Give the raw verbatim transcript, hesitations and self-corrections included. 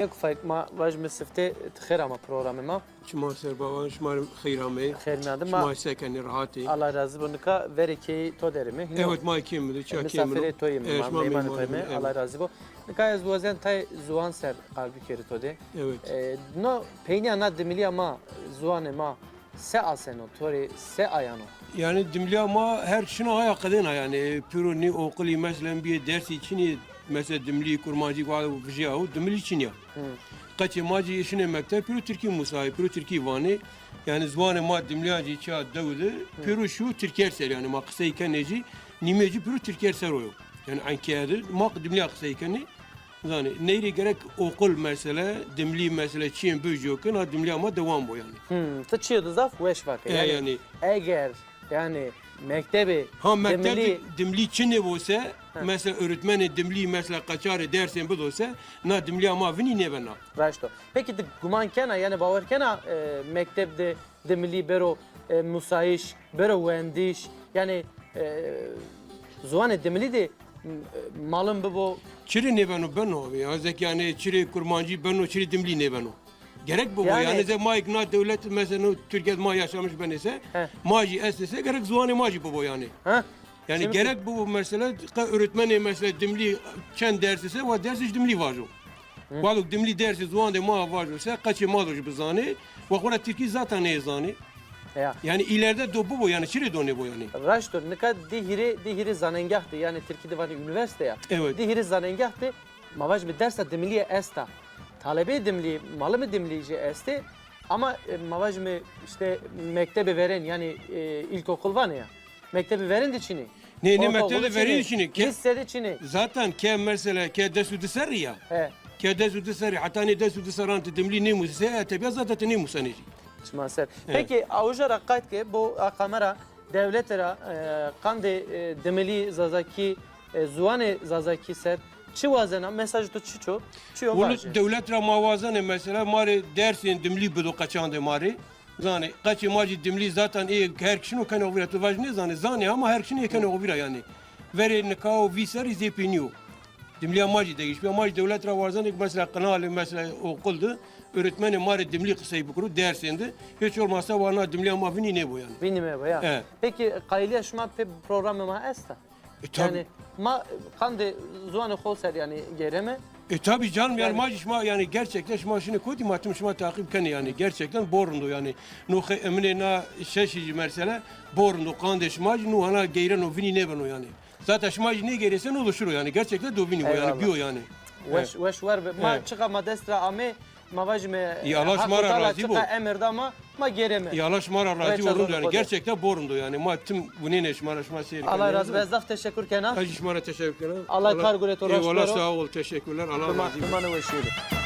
Keko Faik, ma vajîme siftê, ti xêr ama programê ma. Çima ser baba, şima rê xeyr amey. Xêr mîyade ma. Şima se kenê, rehat ê? Allah razî bo. Nika verê keyê to der îme. Hînî yo? Evet, ma keyê mi de, çiya keyê mi. Misafirê to yîme, ma meymanê to yîme. Evet. Allah razî bo. Nika ez wazen tay ziwan ser qal bikerî to de. Evet. E, no peynîya na dimilîya ma, ziwanê ma, se aseno, to rê se ayano? Yanî dimilîya ma her çina aya qedêna yanî. Pêro nê oqilî, meselen, bîyê dersî çinî, mesela dimilî, kurmancî, wa vijîya û dimilî çinî ya. Hı. Qeçê ma cî şinê mekteb, pêro tirkî musayê, pêro tirkî vanê. Yanî ziwanê ma dimilîya cî çiya dew de, pêro şîyo tirker ser yanî ma qisey kenê cî, nîmê cî pêro tirker ser o yo. Yanî enkeye de ma dimilîya qisey kenê. Zanî, ney rê gerek oqil mesele, dimilî mesele, çîyên bêjo ke na dimilîya ma dewam bo yanî. Hmm, ti çîyo de zaf weş vake. E, yanî, yanî, eger, yanî, mektebê, ha, mekteb dimilî, dimilî çinê bo se, ha, mesela öğretmenê dimilî mesela qeçarê dersên bido se, na dimilîya ma vinî nêbena. Raşt o. Pekî ti guman kena, yanî bawer kena, e, mekteb de dimilî bero, e, musayîş, bero wendiş, yanî, e, ziwanê dimilî de, m-, e, malim bibo. Çirê nêbeno, beno abi ya. Zek yanî çirê kurmancî beno, çirê dimilî nêbeno. Gerek bibo yanî. Yanî zek ma yek na dewlet, mesela no Tirkîye de ma yaşamış benê se, he, ma jî estê se, gerek ziwanê ma jî bibo yanî. Ha? Yanî gerek bibo mesela, qe öğretmenê mesela dimilî çend ders ise, wa dersê dimilî vajo. Hı. Wa do dimilî dersê ziwandê ma vajo se, qeçê ma do jî bizanê, wa xo ra tirkî zaten nêzanê. Ya. Yanî îlerde do bibo yanî, çirê do nêbo yanî. Raşt o, nika di hîrê, di hîrê zanengah de, yanî tirkî de vanê unîversîte ya. Evet. Di hîrê zanengah de ma vajîme dersa dimilîye esta. Talebeyê dimilî, malimê dimilî jî estê. Ama, e, ma vajîme îşte mektebê verên, yanî, e, ilkokul vanê ya. Mektebê verên de çinê. Nê, nê, ortaokul mektebê verên de çinê. Lîse de çinê. Zaten ke mesela ke des û di serrî ya. He. Ke des û di serrî, heta nê des û di serran ti dimilî nêmusê, edebîyat zaten ti nêmusenê jî. Çima ser. Evet. Pekî, a uca ra qayt ke, bo a kamera dewlete ra, e, qandê, e, dimilî, zazakî, e, ziwanê zazakî ser çi wazena? Mesajê to çiç o? Çi yo, vajê. Dewlet ra ma wazenê mesela ma rê dersên dimilî bido qeçandê ma rê. Zanê, qeçê ma jî dimilî zaten ê her kişino keno vîra, tu vaj nêzanê, zanê ama her kişino ê keno vîra yanî. Verê nika û vîst serrî zê pê nîyo. Dimilîya ma jî değişmîya. Ma jî dewlet ra warzanê ke mesela qinalê mesela oqul de öğretmenê ma rê dimilî qisey bikiro, dersên de. Hiç olmazsa wa na dimilîya ma vinî nêbo yanî. Vinî nêbo ya. He. Pekî qayîlîya şima pê programê ma esta? E, tabii. Yanî ma qandê ziwanê xo ser yanî gêreme. E, tabii canım, yanî ma jî şima yanî gerçekten şima şinê kotî ma tim şima taqîb kenê yanî. Gerçekten bol rind o yanî. No xe-, eminê na şeşî jî mesela bol rind o, qandê şima jî no hana geyreno, vinî nêbeno yanî. Zaten şima jî nêgeyrê se no do şiro yanî. Gerçekten do vinî bo yanî, bîyo yanî. Weş, weş wer be. Ma çiqa ma dest ra amê, ma vajîme, Haq Teala çiqa emir da ma, ma gêreme. Ya Allah şima ra razî bo, rind o yanî. Gerçekten bol rind o yanî. Ma tim winênê şima ra, şima seyr kenê. Allah razî bo. Ez zaf teşekkür kena. Ez jî şima ra teşekkür kena. Allah kar gureto raşt bero. Eyvallah, sağ ol, teşekkürler. Allah razî bo. Bimane weşîye de.